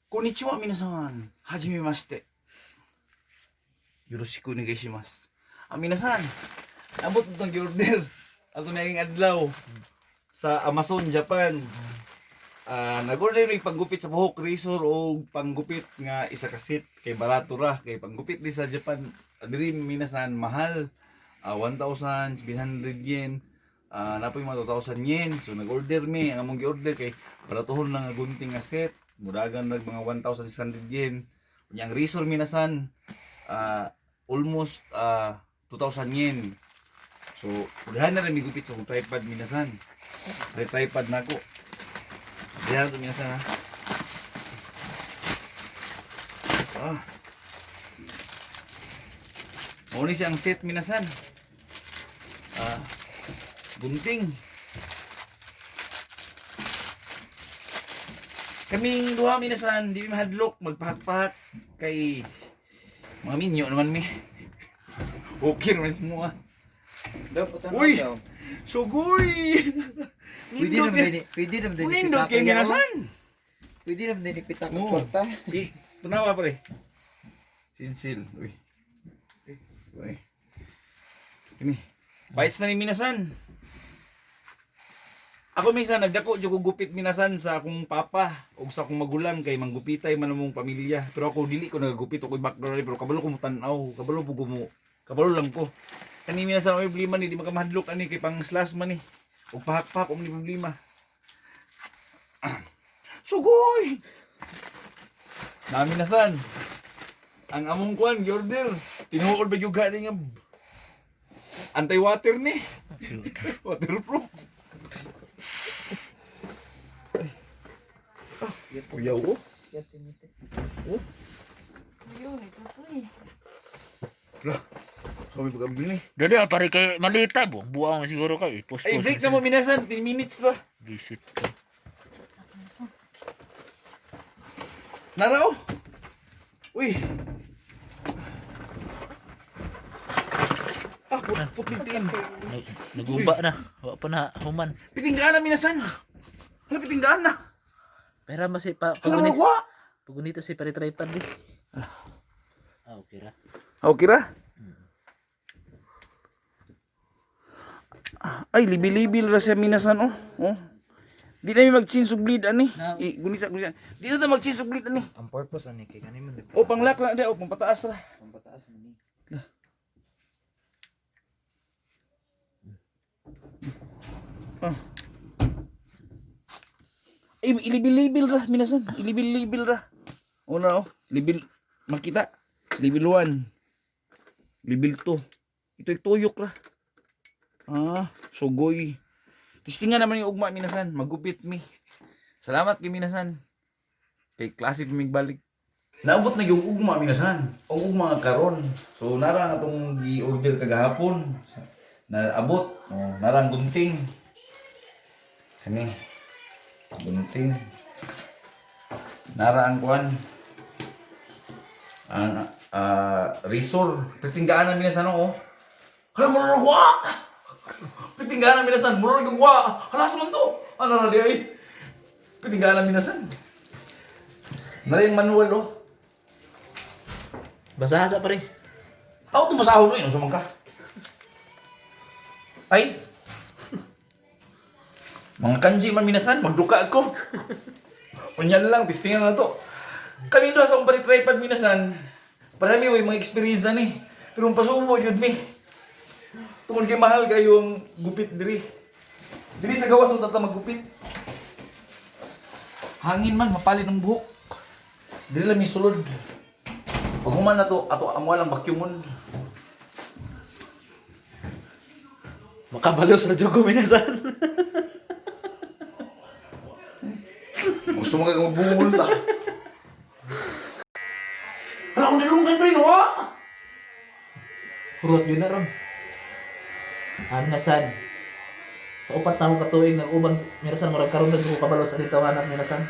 こんにちは、皆さん。はじめまして。よろしくお願いします。Ah, 皆さん, abot itong order. Ato na yung adlaw sa Amazon, Japan. Ah, nag-order mig panggupit sa buhok, razor o panggupit nga isa ka set kay barato ra kay panggupit di sa Japan diri, minasan, mahal. Ah, 1,700 yen. Ah, napoy mga 2,000 yen. So nag-order mi, ang among gi-order kay baratohon lang nga gunting nga set. Mudagan nag mga 1,600 yen. Unya ang razor, minasan, almost 2,000 yen. So udahan na rin mi gupit sa akong tripod, minasan. Tripod na ako. Diyan ito, minasan, ha. Ah. Mao ni siya ang set, minasan. Ah, gunting. Kaming duha, minasan, di mi mahadlok magpahak-pahak kay mga minyo naman mi. Okay naman semua. Daw, Uy! daw. Sugoy! Pwede Nindot naman eh. din, pwede naman din Nindot ipitaka kay yan, oh. minasan. Pwede naman din ipitaka Oo. kwarta. I, tunawa, pre. Sinsil. Uy. Uy. Ini. Bites na ni minasan. Ako minsan nagdako jud ko gupit, minasan, sa akong papa ug sa akong magulang kay manggupitay man among pamilya. Pero ako dili ko nagagupit, ako'y background, pero kabalo ko mo tan-aw, kabalo po ko mo. Kabalo lang ko. Kani, minasan, may problema ni di makamahadlok ani kay pang slash man ni. Ug pahak-pahak og ni problema. Sugoy! Nami na san. Ang among kwan, giorder. Tinuod ba yung gani nga anti-water ni? Waterproof. Ah, uyaw oh. Oh. Lah. Sabi pag ni. Dali ah, pare kay malita buang buang siguro kay post. Ay, break na mo, minasan, 10 minutes ba? Visit. Nara oh. Uy. Ah, put, put, Naguba na. Wa pa na human. Pitinggaan na, minasan. Hala, pitinggaan na. Pera mas pa Hala, pagunit. magwa. Pagunita si pare tripod di. Ah, okay ra. Okay ra? Ay, libil-libil ra siya, minasan, oh. Oh. Di na mi mag-change og bleed ani. Na- Eh, gunisa gunisa. Di na ta mag-change og bleed ani. Ang purpose ani kay kani man di O panglock lang di o pangpataas ra. Pangpataas man ni. Ah. Ay, ilibil-libil ra, minasan. Ilibil-libil ra. Una oh, libil makita. Level 1. Level 2. Ito tuyok ra. Ah, sugoy. Testingan naman yung ugma, minasan. Magupit mi. Salamat kay minasan. Kay klase pa mig balik. Naabot na yung ugma, minasan. Ang ugma nga karon. So nara nga tong gi-order kagahapon. Naabot. Oh, nara ang gunting. Kani. Gunting. Nara ang kuan. Ang resor. Pitinggaan na, minasan, oh. Hala mo na wa. Pitinggaan na, minasan. Mura na wa. Hala sa man to. Ano na di ay. Pitinggaan na, minasan. Nara yung manual oh. Basa sa pare. Ako itong basahon eh. Nasa man ka. Ay! Mga kanji man, minasan, magduka ako. Unya lang, testingan na to. Kami doon sa akong palit tripod, minasan. Parami may mga experience ani. Pero ang pasubo yun mi. Tungod kay mahal kayo ang gupit diri. Diri sa gawas ang tata maggupit. Hangin man, mapalit ang buhok. Diri lang mi sulod. Pag human na to, ato amo lang vacuumon. Makabalo sa jogo, minasan. Gusto mo kang magbungol ta. Hala, kung nilunggan ba yun, ha? Hurot yun na ron. Ah, minasan. Sa upat na ako katuig ng uban, minasan, murag karon na ko kabalo sa ditawanan, minasan.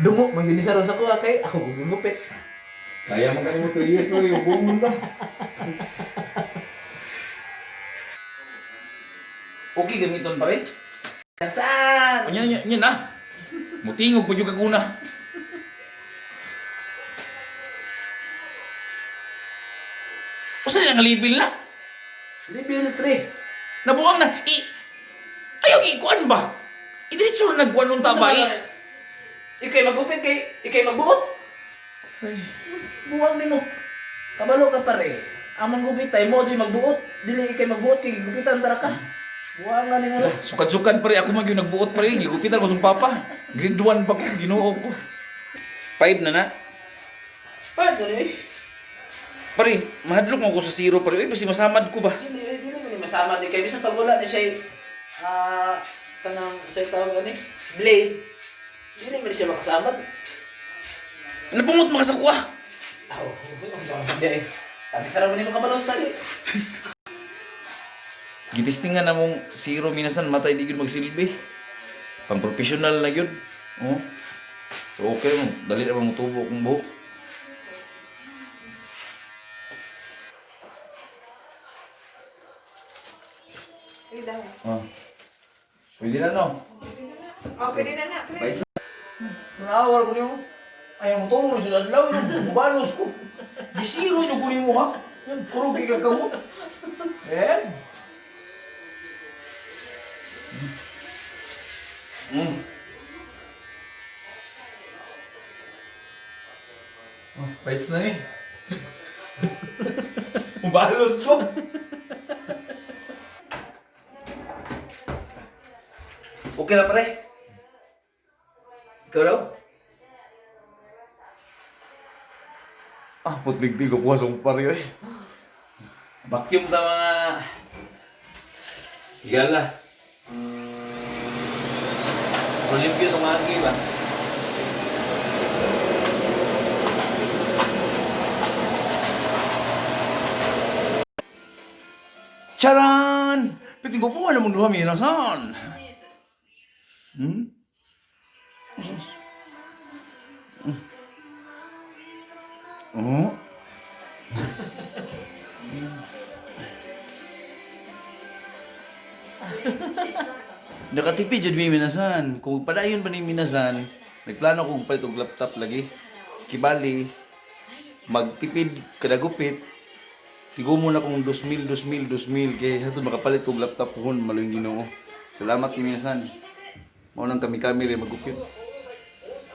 Dungo man yun siya ron sa kuha kay ako gugupit. Kaya mo kanimo 3 years na yung bungol ta. Okay, gamiton pare. Minasan! Unya, unya, unya na. Mutingog pa yung kaguna. Usa na nga level na? Level 3. Nabuang na. I Ayaw ikuan ba? Idiretso na nagkuan nung tabay. Ikay magupit kay ikay magbuot. Buwang nimo. Kabalo ka pare. Among gupit tay mo jud magbuot. Dili ikay magbuot kay gupitan tara ka. Buwang nga nimo. Sukad-sukad pare ako man yung nagbuot pare, gigupitan ko sa papa. Grade 1 pa ko, Ginoo ko. 5 na na. Pa dali. Pare, mahadlok mo ko sa zero pare. Uy, basi masamad ko ba? Dili eh, dili man ni masama di kay bisan pag wala ni siya kanang sa tawag ani blade. Dili man siya makasamad. Napungot makasakuha. Aw, makasama di ay. Tati sara man nimo kabalos tali. Gitistingan na mong zero minasan matay di gyud magsilbi. Pang professional na gyud. Oh. So, okay mo, dali na mo tubo kung buhok. Oh. Pwede na no. Oh, pwede na na. Pwede. Baysa. Nawar ko niyo. Ay, mo tubo sila adlaw yun. Mubalos ko. Gisiro nyo ko nimo ha. Yan, kurugi ka kamo. Eh. Oh, bites na ni. Mubalos ko. Okay na pare. Ikaw daw? Ah, putlig di ko kuha sa pare oy. Vacuum ta mga higala. Pero limpyo itong agi ba? Charan! Piting ko po, alam mo duha, minasan. Hmm? Oh. Nakatipid jud mi minasan. Kung padayon pa ni minasan, nagplano kong palit og laptop lagi. Kibali magtipid kada gupit. Tigo mo na kung 2,000, 2,000, 2,000 kay hatod makapalit og laptop pohon maluyong Ginoo. Salamat ni minasan. Mao nang kami-kami rin magupit.